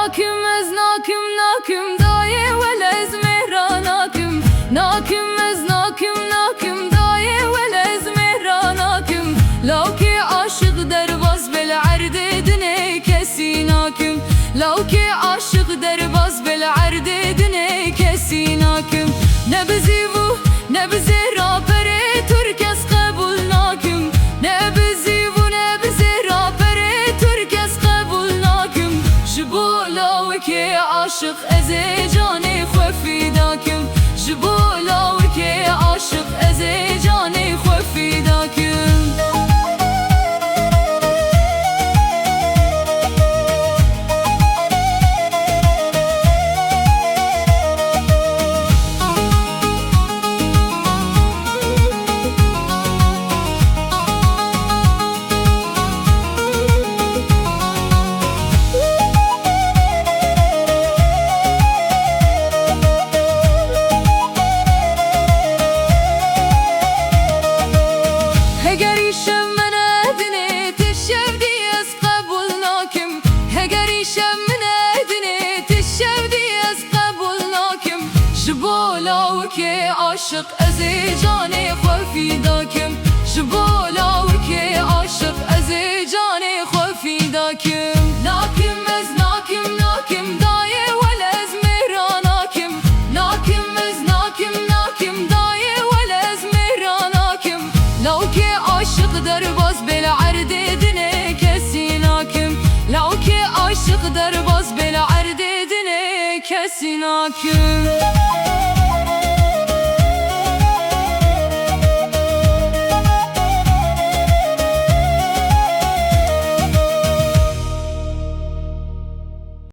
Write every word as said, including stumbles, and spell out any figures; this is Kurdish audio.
Nakim ez, nakim, nakim, dayê wel ez mêhra nakim. Nakim ez, nakim, nakim, dayê wel ez mêhra nakim. Lawkê aşiq derbaz bel erdê dinê kesî nakim. Lawkê aşiq derbaz bel erdê dinê kesî nakim. Ne bi zîv û ne bi zêra perê Tirk ez qebûl nakim. Ne bi zîv û ne bi zêra perê Tirk ez qebûl nakim. Ji bo lawikê aşiq ez ê canê xwe fîda kim. Ji bo lawikê aşiq ez ê canê xwe fîda kim. Heger îşev min e dinê, ti şev dî ez qebûl nakim. Heger îşev min e dinê, ti şev dî ez qebûl nakim. Ji bo lawikê aşiq ez ê canê xwe fîda kim. Ji bo lawikê aşiq ez ê canê xwe fîda kim. Nakim ez, nakim, nakim, dayê wel ez mêhra nakim. Nakim ez, nakim, nakim, dayê wel ez mêhra nakim. Lawkê aşiq derbaz bel erdê dinê kesî nakim. Lawkê aşiq derbaz bel erdê dinê kesî nakim.